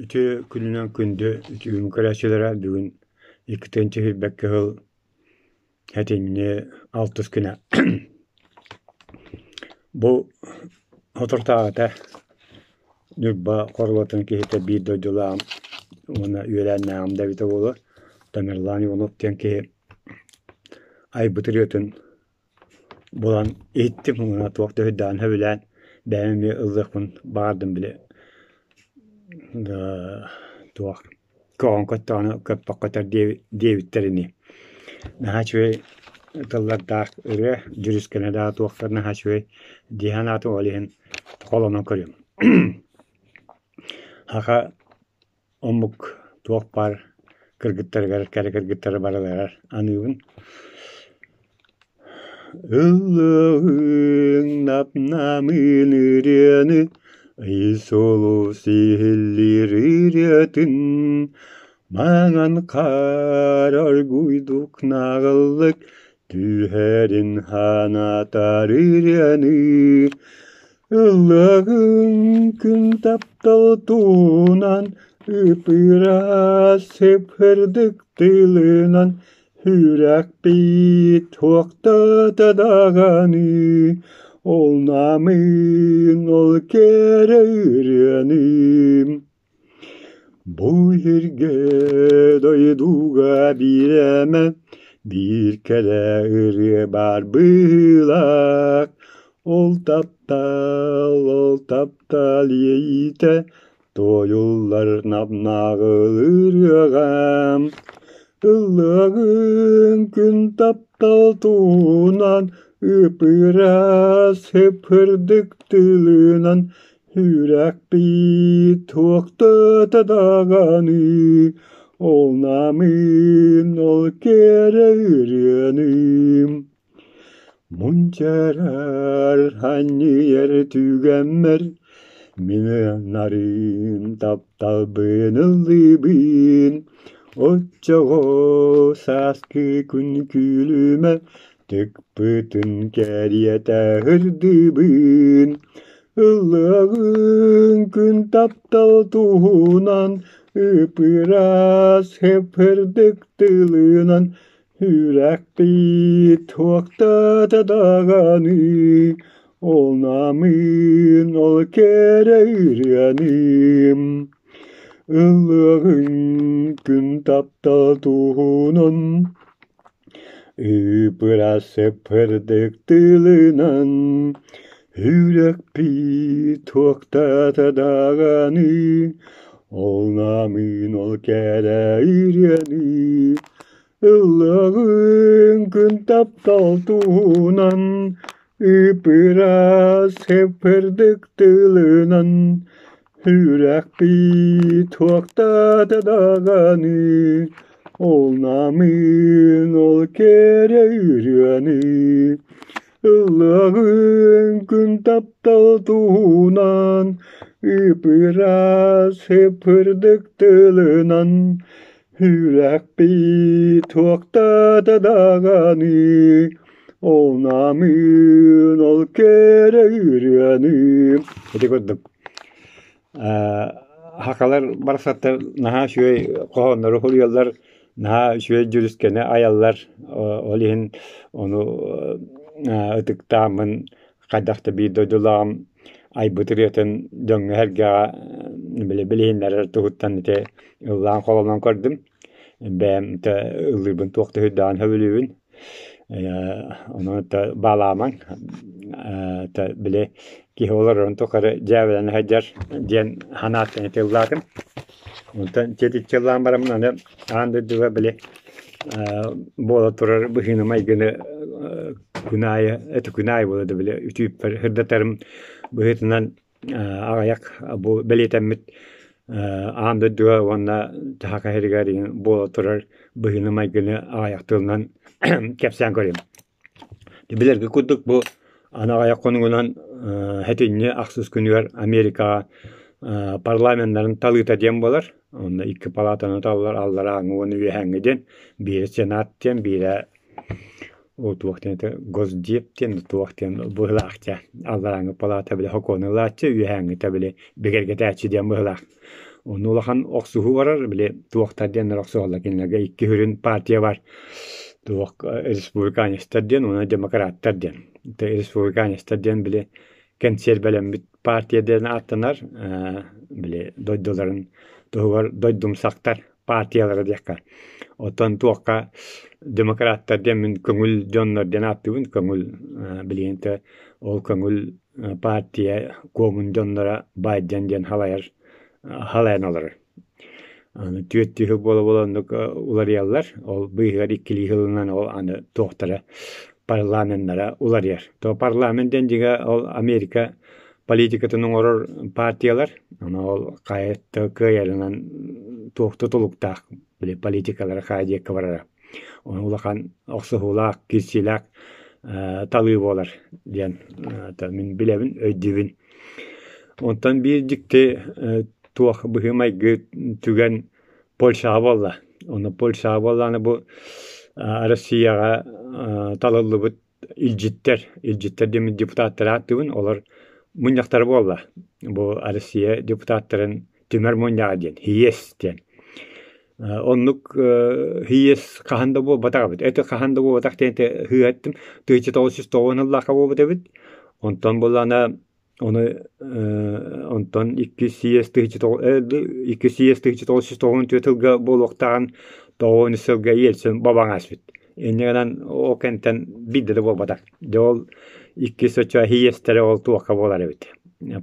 Үтүө күнүнэн күндү үтүгүн көрөөччүлэрэ бүгүн 2 сүүрбэккэ сыл сэтинньи алтыс күнэ. Бу соторутааҕыта Ньурба Хоруолатын киһитэ биир дойдулааҕым уонна үөлээннээҕим да эбитэ буолуо Тамерлан Иванов диэн киһи айбыт ырыатын булан иһиттим уонна туох да сүрдээҕин сөбүлээн бэйэм эмиэ ыллыахпын баҕардым били туох көҕөн көттөҕүнэ көппөххө этэр диэбиттэр ини. Наһаа үчүгэй тыллардаах ырыа, дьүрүскэнэ да туохтар наһаа үчүгэй дии санаатым, ол иһин холонон көрүөм. Саха омук туох баар кыргыттарыгар, кэрэ кыргыттары барыларыгар аныыбын. Ыллыаҕыҥ нап-намыын ырыаны, ый сулус иһиллиир ырыатын, маҥан хаар оргууйдук наҕыллык түһэрин санатар ырыаны. Ыллыаҕыҥ күн таптал туһунан, ып-ыраас сып-сырдык тылынан, сүрэхпит туохтата даҕаны, ол намыын, ол кэрэ ырыаны. Бу сиргэ дойдуга биирэмэ, биир кэрэ ырыа баар быһыылаах, ол таптал, ол таптал иэйиитэ туойуллар нап-наҕыл ырыаҕа. Ыллыаҕыҥ күн таптал туһунан, ып-ыраас, сып-сырдык тылынан, Сүрэхпит туохтата даҕаны, ол намыын, ол кэрэ ырыаны. Мунчаарар анньыйар түгэммэр мин нарын тапталбын ыллыыбын. Оччоҕо сааскы күн күлүмэ тыкпытын кэриэтэ ырдыыбын. Ыллыаҕыҥ күн таптал туһунан, ып-ыраас, сып-сырдык тылынан, сүрэхпит туохтата даҕаны, ол намыын, ол кэрэ ырыаны. Ыллыаҕыҥ күн таптал туһунан, ып-ыраас сып-сырдык тылынан, Сүрэхпит туохтата даҕаны, ол намыын, ол кэрэ ырыаны, ыллыаҕыҥ күн таптал туһунан, ып-ыраас сып-сырдык тылынан, сүрэхпит туохтата даҕаны, ол намыын, ол кэрэ ырыаны. Ыллыаҕыҥ күн таптал туһунан, ып-ыраас, сып-сырдык тылынан, сүрэхпит туохтата даҕаны, ол намыын, ол кэрэ ырыаны. Ити курдук Сахалар барахсаттар наһаа үчүгэй хоһооннору суруйаллар, наһаа үчүгэй дьүрүскэни айаллар. Ол иһин ону ытыктааммын хайдах да биир дойдулааҕым айбыт ырыатын дьоҥҥо-сэргэҕэ били билиһиннэрэр туһуттан ити ыллаан холонон көрдүм. Бэйэм ыллыырбын туох да сүрдээҕин сөбүлүүбүн. Онон баалаамаҥ, били киһи олорорун тухары дьээбэлэнэ сылдьар диэн санааттан ити ыллаатым. Онтон тиэтиччи ыллаан бараммын аны аан дойдуга били буола турар быһыыны-майгыны күн аайы, это күн аайы буола да били үтүүппэр сырдатарым быһыытынан аҕыйах бу бэлиэтэммит аан дойдуга уонна Саха сиригэр буола турар быһыыны-майгыны аҕыйах тылынан кэпсээн көрүм. Билэргэ курдук бу аны аҕыйах хонугунан сэтинньи ахсыс күнүгэр Америкаҕа парламеннарын талыыта диэн буолар. Онно икки палатаны талаллар, алларааҥҥы уонна үөһээҥҥи диэн. Биирэ Сенат диэн, биирэ Ол туох диэн этэ Госдеп диэн туох диэн быһыылаах дьэ алларааҥҥы палата били сокуону ылааччы, үөһээҥҥитэ били бигэргэтээччи диэн быһыылаах. Онно улахан охсуһуу барар, били туохтар диэннэр охсуһаллар кинилэргэ икки сүрүн партия бар. Туох республиканецтар диэн уонна демократтар диэн. Республиканецтар диэн били кэнсиэрбэлэммит партия диэн ааттанар, били дойдуларын туһугар дойдумсахтар партиялара диэххэ. Оттон туохха демократтар диэн мин көҥүл дьоннор диэн ааттыыбын, көҥүл билигин ол көҥүл партия куомун дьонноро Байден диэн халайар халайан олорор. Аны түөрт түһүк буола-буола оннук уларыйаллар. Ол быыһыгар иккилии сылынан ол аны туохтара парламеннара уларыйар. То парламент диэн дьиҥэ ол Америка политикатын оҥорор партиялар, аны ол хайа кыайарынан туох тутулуктаах били политикалара хайа диэккэ барара. Ону улахан охсуһуулаах, кирсиилээх талыы буолар диэн мин билэбин, өйдүүбүн. Онтон биир дьикти туох быһыы-майгы түгэн Польшаҕа буолла. Ону Польшаҕа буоллаҕына бу Россияҕа талыллыбыт илдьиттэр, илдьиттэр диэн депутаттары ааттыыбын, олор мунньахтара буолла. Бу Россия депутаттарын түмэр мунньаҕа диэн, ХИЭС диэн. Оннук ХИЭС хаһан да буолбатах эбит. Это хаһан да буолбатах диэн һыаттым. 1990 сыллаахха буолбут эбит. Онтон буоллаҕына Ону онтон иккис съезд иккис съезд 1994 сылга буолуохтааҕын 93 сылга Ельцин бабаҥ ааспыт. Инньэ гынан ол кэнниттэн биирдэ да буолбатах. Дьэ ол иккис оччо съезтэрэ ол туохха буолар эбит.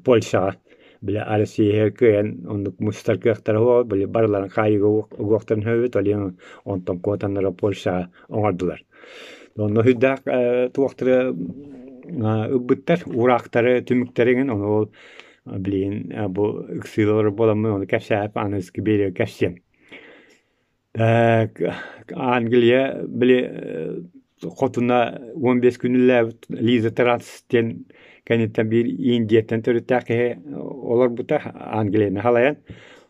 Польшаҕа били Россия кыайан оннук мустар кыахтара суоҕа, били барыларын хаайыыга угуохтарын сөп эбит, ол иһин онтон куотаннара Польшаҕа оҥордулар. Онно сүрдээх туохтары ылбыттар, уураахтары түмүктэрин ону ол билигин бу ыксыылар буоламмын ону кэпсээп аныгыскы биэриэгэ кэпсиэм. Англия били хотуна 15 күнүлээбит Лиза Транс диэн кэнниттэн биир Индияттан төрүттээх киһи олорбута Англияны халайан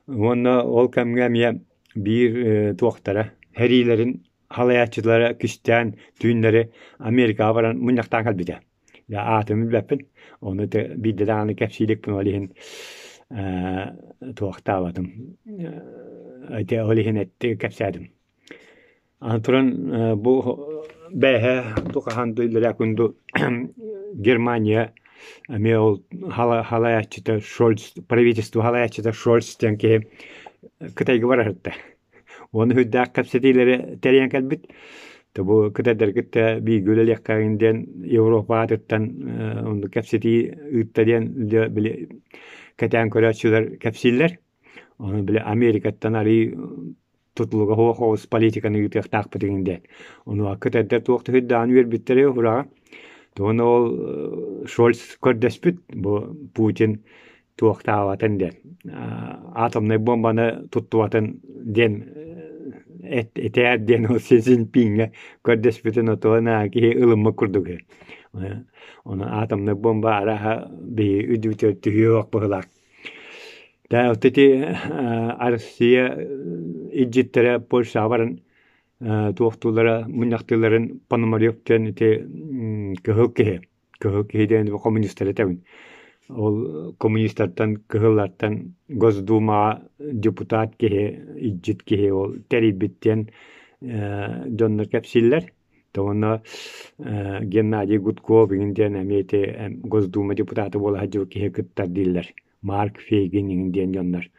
уонна ол кэмҥэ эмиэ биир туохтара сэриилэрин халайааччылара кистээн түүннэри Америкаҕа баран мунньахтаан кэлбитэ. Аатын билбэппин, ону биирдэ даҕаны кэпсииликпин ол иһин туохтаабатым. Ити ол иһин этти кэпсээтим. Аны туран бу бээһэ тукахан иллэрээ күн Германия эмиэ ол халайааччыта Шольц правительство халайааччыта Шольц диэн киһи Кытайга бара сытта. Уонна сүрдээх кэпсэтиилэри тэрийэн кэлбит. Бу кытайдар кытта бииргэ үлэлиэххэҥ диэн Европа аатыттан оннук кэпсэтии ыытта диэн били кэтээн көрөөччүлэр кэпсииллэр. Ону били Америкаттан арыый тутулуга суох оҕус политиканы ыытыахтаахпыт игин диэн. Ону кытайдар туох да сүрдээҕин үөрбүттэрэ ураҕа. Тугун ол Шольц көрдөспүт бу Путин туохтаабатын диэн атомнай буомбаны туттубатын диэн этээр диэн ол Си Цзиньпиҥҥэ көрдөспүтүн отуона киһи ылыммыт курдук үһү. Ону атомнай буомба арааһа биһи үрдүбүтүгэр түһүөх быһыылаах. Да вот ити Россия илдьиттэрэ Польшаҕа баран туохтуулара мунньахтыыларын Пономарев диэн ити кыһыл киһи Кыһыл киһи диэн коммунистар этэбин. Ол коммунистартан, кыһыллартан Госдумаҕа депутат киһи, илдьит киһи ол тэрийбит диэн дьоннор кэпсииллэр. Уонна Геннадий Гудков игин диэн эмиэ ити Госдума депутата буола сылдьыбыт киһи кыттар дииллэр. Марк Фейгин игин диэн дьоннор.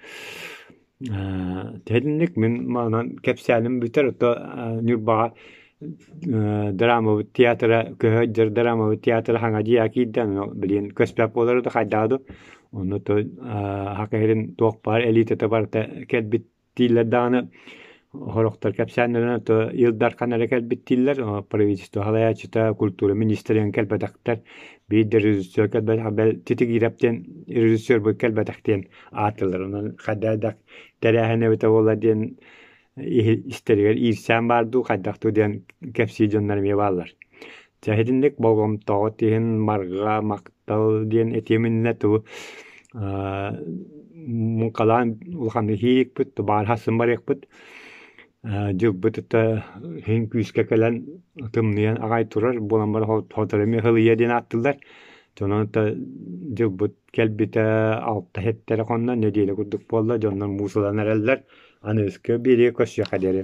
Тэһинник мин манан кэпсээним бүтэр, ото Ньурбаҕа драмабыт театра көһө сылдьар драмабыт театра хаҥа дьиэҕэ киирдэ, билигин көспөт буолара да хайдаҕа дуу, онно то саха сирин туох баар элитата барыта кэлбит дииллэр даҕаны сорохтор кэпсээннэринэн то Ил Дархан эрэ кэлбит дииллэр, правительство салайааччыта, культура министрин кэлбэтэхтэр, биир да режиссер кэлбэтэх, бэл Титигирэп диэн режиссербут кэлбэтэх диэн аатылар. Онон хайдах тэрээһин эбитэ буолла диэн истэригэр иирсээн баар дуу, хайдах дуу диэн кэпсии дьоннор эмиэ бааллар. Дьэ итинник болҕомтоҕут иһин марҕа, махтал диэн этиэм иннинэ тугу муҥхалаан улаханнык иһиикпит, баар хассын барыахпыт. Дьылбыт ата иһин күүскэ кэлэн тымныйан аҕай турар, буолан баран сотору эмиэ сылыйыа диэн ааттыыллар. Дьонон дьылбыт кэлбитэ 6 хеттэрэ хонно, нэдиэлэ курдук буолла, дьоннор муус ылан эрэллэр. Аныгыскы биэриигэ көрсүөххэ диэри.